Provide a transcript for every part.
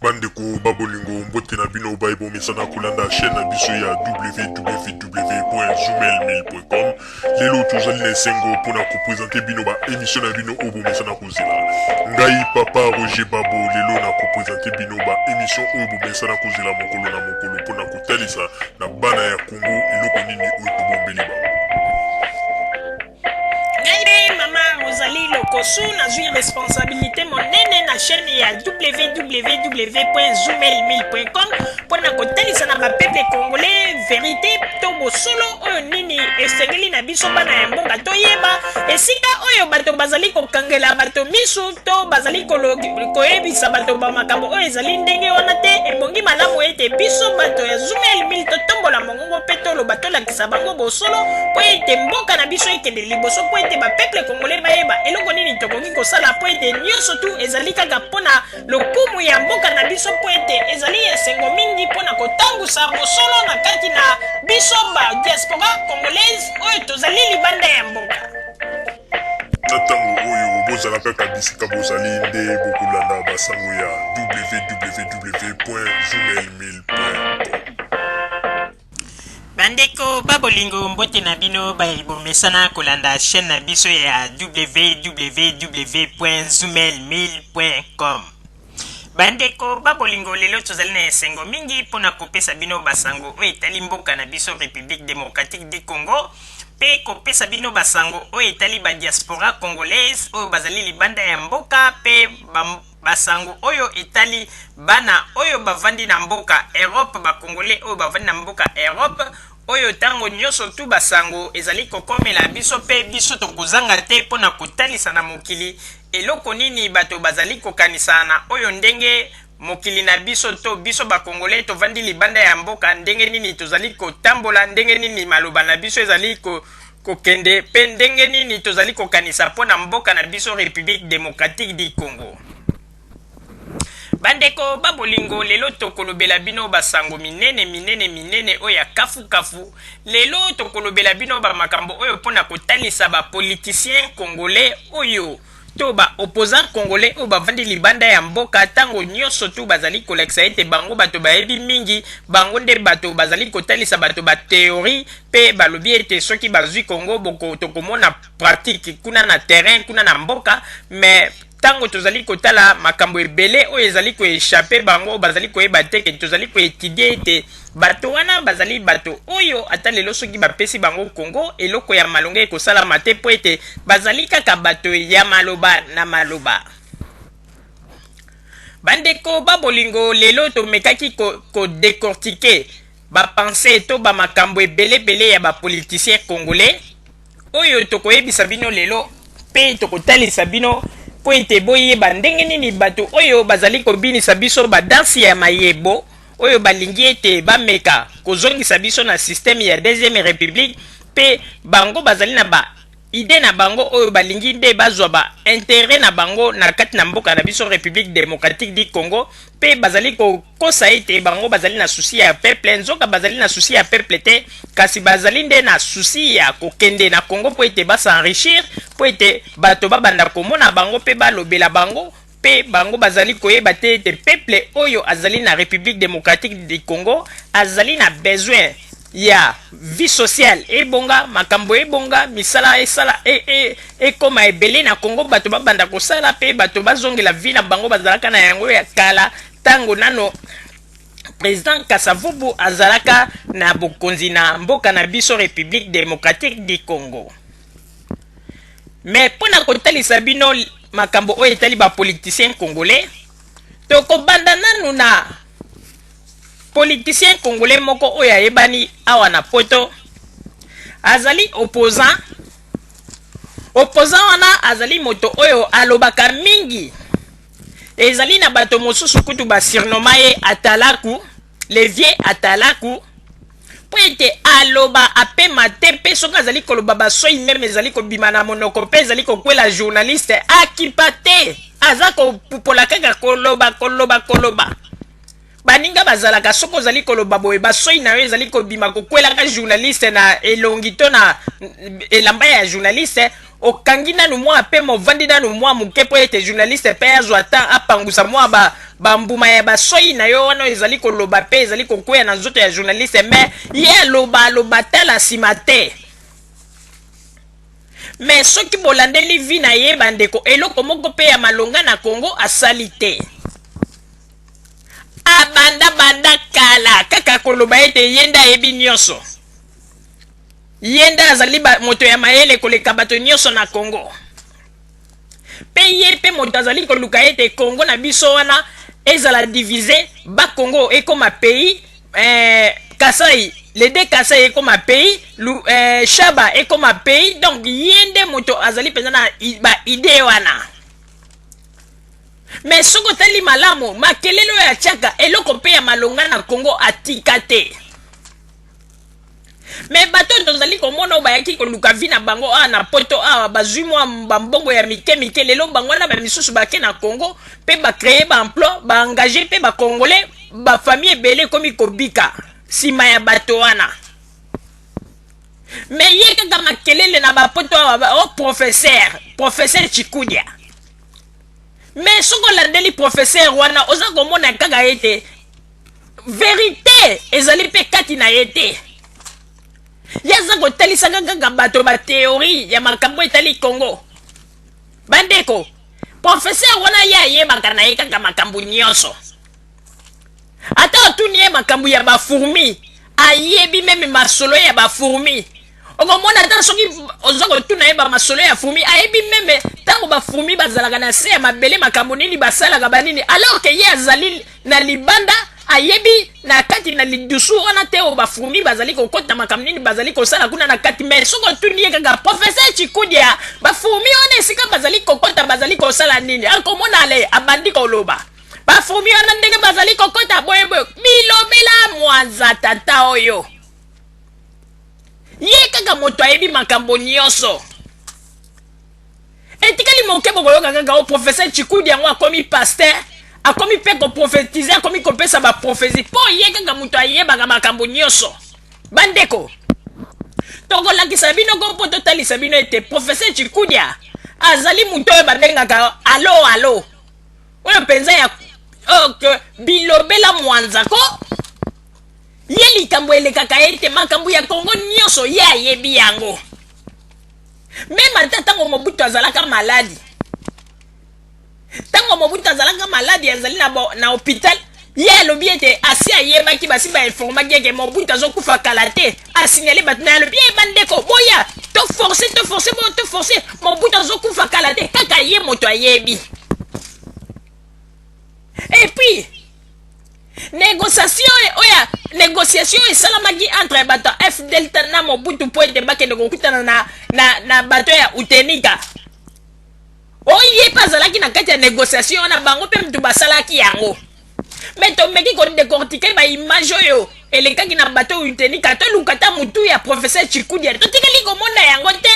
Bandeko ba bolingo, mbote na bino baye bomesana kolanda chaîne na biso ya www.zoomail1000.com. Lelo tozali na esengo mpona kopresente bino ba émission na bino oyo bomesana kozela. Ngai papa Roger Babo lelo na kopresente bino ba émission oyo bomesana kozela mokolo na mokolo mpona kotalisa na bana ya Congo eloko nini oyo tobombeli bango. Ngai mpe mama Rosalie Lokosu nazwi responsabilité monene na chaîne ya www.zoomail1000.com mpo na kotalisa na bapeuple congolais verité to bosolo oyo nini esengeli na biso bana ya mboka toyeba esika oyo bato bazali kokangela bato misu to bazali koyebisa bato bamakambo oyo ezali ndenge wana te. Ebongi malamu ete biso bato ya Zoomail 1000 totombola mongongo mpe toloba, tolakisa bango bosolo mpo ete mboka na biso ekende liboso, mpo ete bapeuple congolais bayeba eloko nini tokoki kosala, mpo ete nyonso tu ezali kaka mpo na lokumu ya mboka na biso, mpo ete ezali esengo mingi mpo na kotambusa bosolo na kati na biso ba diaspora congolaise oyo tozali libanda ya mboka. Na ntango oyo bozala kaka bisika bozali nde bokolanda basango ya www.zoomail1000.com. Bandeko ba bolingo, mbote na bino baye bomesana kolanda chaîne na biso ya www.zoomail1000.com. Bandeko ba bolingo, lelo tozali na esengo mingi mpona kopesa bino basango oyo etali mboka na biso République démocratique du Congo, mpe kopesa bino basango oyo etali ba diaspora congolaise oyo bazali libanda ya mboka, mpe basango oyo etali bana oyo bavandi na mboka Europe, bakongolais oyo bavandi na mboka Europe, oyo ntango nyonso tu basango ezali kokomela biso, mpe biso tokozanga te mpona kotalisa na mokili eloko nini bato bazali kokanisa na oyo ndenge mokili na biso to biso bakongolais tovandi libanda ya mboka, ndenge nini tozali kotambola, ndenge nini maloba na biso ezali kokende, mpe ndenge nini tozali kokanisa mpo na mboka na biso République démocratique du Congo. Bandeko ba bolingo, lelo tokolobela bino basango minene minene minene oyo ya kafukafu. Lelo tokolobela bino bamakambo oyo mpona kotalisa bapoliticien congolais oyo to ba opposant congolais oyo bavandi libanda ya mboka. Ntango nyonso tu bazali kolakisa ete bango bato bayebi mingi, bango nde bato bazali kotalisa bato bathéorie, mpe balobi ete soki bazwi Congo boko tokomona pratique kuna na terrain, kuna na mboka. Mais ntango tozali kotala makambo ebele oyo ezali koéchapper bango, bazali koyeba te ke tozali koétudier ete bato wana bazali bato oyo ata lelo soki bapesi bango Congo, eloko ya malonga ekosalama te, mpo ete bazali kaka bato ya maloba na maloba. Bandeko ba bolingo, lelo tomekaki kodécortiquer ko bapensées to bamakambo ebelebele ya bapoliticien congolais oyo tokoyebisa bino lelo, mpe tokotalisa bino mpo ete boyeba ndenge nini bato oyo bazali kobinisa biso badanse ya mayebo, oyo balingi ete bameka kozongisa biso na système ya deuxième république, mpe bango bazali na ba idée na bango oyo balingi nde bazwa ba intérêt na bango na kati na mboka na biso République démocratique du Congo, mpe bazali kokosa ete bango bazali na souci ya peuple. Nzoka bazali na souci ya peuple te, kasi bazali nde na souci ya kokende na Congo mpo ete bas'enrichir, mpo ete bato babanda komona bango mpe balobela bango. Mpe bango bazali koyeba te ete peuple oyo azali na République démocratique du Congo azali na besoin ya vie sociale ebonga, makambo ebonga, misala esala ekóma ebele na Congo, bato babanda kosala mpe bato bazongela vie na bango bazalaka na yango ya kala, ntango nano président Kasavubu azalaka na bokonzi na mboka na biso République démocratique du Congo. Mais mpo na kotalisa bino makambo oyo etali bapoliticien congolais, tokobanda nanu na politicien congolais moko oyo ayebani awa na Poto, azali opposant. Opposant wana azali moto oyo alobaka mingi. Ezali na bato mosusu kutu basurnommer ye Atalaku, le vieux Atalaku, mpo ete aloba apema te, mpe soki azali koloba, basoi même ezali kobima na monoko mpe ezali kokwela journaliste, akipa te, aza kopupola kaka koloba, koloba, koloba. Baninga bazalaka, soki ozali koloba boye, basoi na yo ezali kobima, kokwelaka journaliste na elongi to na elamba ya journaliste. Okangi nanu mwa pema, ovandi nanu mwa moke mpo ete journaliste mpe azwa temps apangusa mwa bambuma ya basoi na yo wana ezali koloba mpe ezali kokweya na nzoto ya journaliste. Mais ye aloba aloba, tala nsima te. Mais soki bolandeli vie na ye, bandeko, eloko moko mpe ya malonga na Congo asali te. Abanda banda kala kaka koloba ete ye nde ayebi nyonso, ye nde azali moto ya mayele koleka bato nyonso na Congo, mpe ye mpe moto azali koluka ete Congo na biso wana ezala divisé, Bakongo ekoma pays, Kasai, les deux Kasai ekoma pays, Shaba ekoma pays. Donc ye nde moto azali mpenza na baidées wana. Mais soki otali malamu, makelele oyo atiaka, eloko mpe ya malonga na Congo atika te. Mais bato oyo tozali komona, oyo bayaki koluka vie na bango awa na Poto awa, bazwi mwa bambongo ya mike mike, lelo bango wana bamisusu bake na Congo mpe bacréer baemploi, baengager mpe Bacongolais, bafamille ebele ekomi kobika nsima ya bato wana. Mais ye kaka makelele na Bapoto awa, o professeur Chikudia. Mais soki olandeli professeur wana, oza komona kaka ete vérité ezali mpe kati na ye te. Ye aza kotalisaka kaka bato bathéorie ya makambo etali Congo. Bandeko, professeur wana, ye ayebaka na ye kaka makambo nyonso. Ata otuni ye makambo ya bafourmi, ayebi même masolo ya bafourmi. Okomona ata soki oza kotuna ye bamasolo ya fourmi, ayebi même ntango bafourmi bazalaka na se ya mabele, makambo nini basalaka, banini, alors que ye azali na libanda, ayebi na kati na lidusu wana te oyo bafourmi bazali kokota, makambo nini bazali kosala kuna na kati. Mais soki otuni ye kaka, "Professeur Chikudia, bafourmi wana esika bazali kokota, bazali kosala nini?" akomona ale abandi koloba bafourmi wana ndenge bazali kokota boyeboye. Bilobela mwanza, tata oyo ye kaka moto ayebi makambo nyonso. Etikali moke, bokoyoka kaka o professeur Chikudi yango akomi pasteur, akomi mpe koprophétiser, akomi kopesa baprophétie, mpo ye kaka moto ayebaka makambo nyonso. Bandeko, tokolakisa bino ko mpo totalisa bino ete professeur Chikudia azali moto oyo babengaka alo alo, oyo mpenza ya oyo bilobela mwanza ko. Ye likambo elekaka ye te, makambo ya Kongo nyonso ye ayebi yango. Même ata ntango Mobutu azalaka malade, ntango Mobutu azalaka malade, azali na hôpital, ye alobi ete asi ayebaki, basi bainformaki eke Mobutu azokufa kala te. Asignale bato na ye, alobi: "Ye bandeko, boya toforce, toforce, bo toforce, Mobutu azokufa kala te." Kaka ye moto ayebi. Et puis négociation oyo, négociation esalamaki entre bato ya AFDL na Mobutu mpo ete bakende kokutana na bato ya Utenika, oyo ye mpe azalaki na kati ya négociation wana, bango mpe mutu basalaki yango. Mais tomeki kodécortiquer baimage oyo elekaki na bato oyo Utenika, toluka ta mutu ya professeur Chikudia, totikali komona yango te.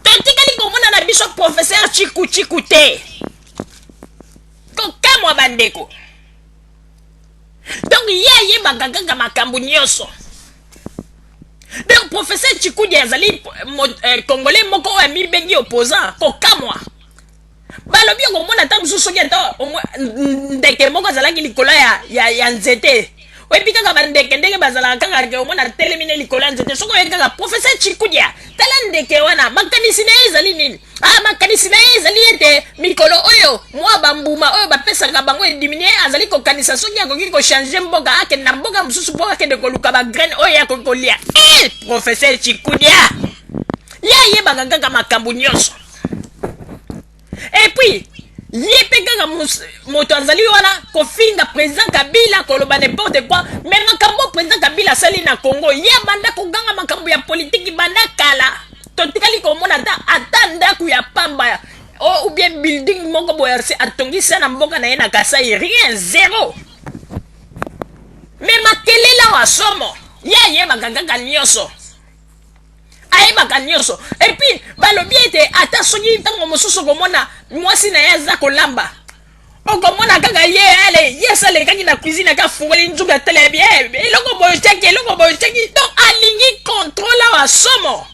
Totikali komona na biso professeur Chiku Chiku te. Kokamwa, bandeko. Donc ye ayebaka kaka makambo nyonso. Donc professeur Chikudi azali congolais moko oyo amibengi opposant. Kokamwa, balobi okomona ata mosusu soki ata ndeke moko azalaki likolo ya nzete. Oyebi kaka bandeke ndenge bazalaka, kaka omona telemi ne likolo ya nzete. Soki oyebi kaka professeur Chikudia, tala ndeke wana, makanisi na ye ezali nini? Ah, makanisi na ye ezali ete mikolo oyo mwa bambuma oyo bapesaka bango ediminuer. Azali kokanisa soki akoki kochanger mboka, akende na mboka mosusu mpo akende koluka bagraine oyo akoki kolia. E professeur Chikudia, ye ayebaka kaka makambo nyonso. Et puis ye mpe kaka moto azali wana kofinga président Kabila, koloba n'importe quoi. Mais makambo président Kabila asali na Congo, ye abanda koganga makambo ya politiki banda kala. Totikali komona ata ndako ya pamba ou bien building moko boye atongisa na mboka na ye na Kasai? Rien, zéro. Mais makelele awa somo. Ye ayebaka kaka nyonso, ayebaka nyonso. Et puis balobi ete ata soki ntango mosusu okomona mwasi na ye aza kolamba, okomona kaka ye ale ye asalekaki na cuisine, aka afungoli nzuku, atala yebi eloko boye otiaki, eloko boye otiaki. Donc alingi contrôle awa somo.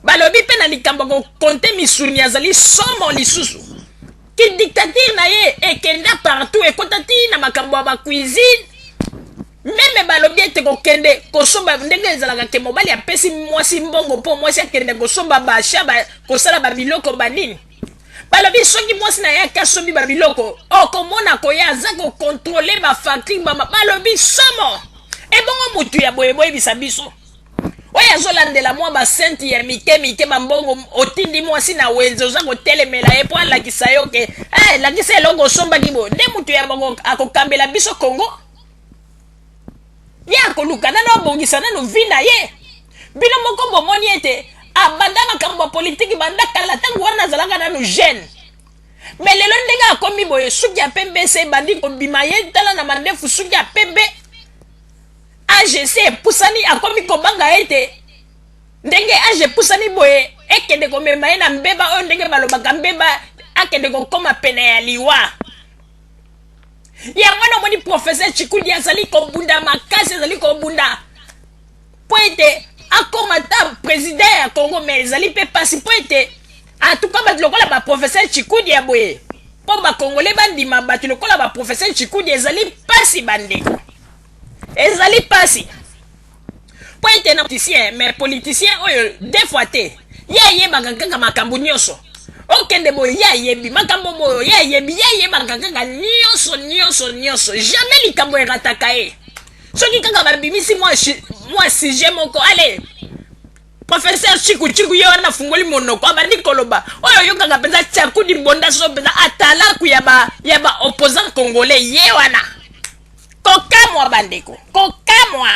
Balobi mpe na likambo ya kokonte misuni azali somo lisusu. Ki dictature na ye ekenda partout, ekota ti na makambo ya ba cuisine. Meme balobi ete kokende kosomba ndenge ezalaka ke mobali apesi mwasi mbongo mpo mwasi akende kosomba basha ba, kosala ba biloko banini. Balobi soki mwasi na ye ake asombi ba biloko, okomona koya aza kokontrole ba facture ba, balobi somo. Ebongo mutu ya boye boyebisa biso oyo azolandela mwa basenti ya mike mike bambongo, otindi mwasi na wenze, oza kotelemela ye mpo alakisa yo ke eh, lakisa eloko osombaki boye, nde moto ya bongo akokambela biso Kongo? Ye akoluka nano abongisa nano vi na ye. Bino moko bomoni ete abanda makambo ya politiki banda kala, ntango wana azalaka nano jeune. Me lelo ndenge akomi boye, suki ya pembe ese ebandi kobima ye, tala na mandefu suki ya pembe, age esi epusani, akomi kobanga ete ndenge age epusani boye ekende komema ye na mbeba oyo ndenge balobaka mbeba, akende kokoma pene ya liwa. Yango wana omoni professeur Tshikudi azali kobunda makasi, azali kobunda mpo ete akoma ta president ya Congo, mais ezali mpe pasi mpo ete atuka bato lokola ba professeur Tshikudi ya boye, mpo ba Congolais bandima bato lokola ba professeur Tshikudi ezali pasi bandeko, ezali pasi mpo ete na politicien, mais politicien oyo deux fois te, ye ayebaka kaka makambo nyonso, okende boye ye ayebi makambo boye, ye ayebi, ye ayebaka kaka nyonso nyonso nyonso, jamais likambo erataka ye. Soki kaka babimisi mwa sujet moko, ale professeur Chiku Chiku ye wana afungoli monoko abandi koloba, oyo oyokaka mpenza Tshakudi Mbonda so mpenza atalaku ya ba ya ba opposant congolais ye wana. Kokamwa bandeko, kokamwa.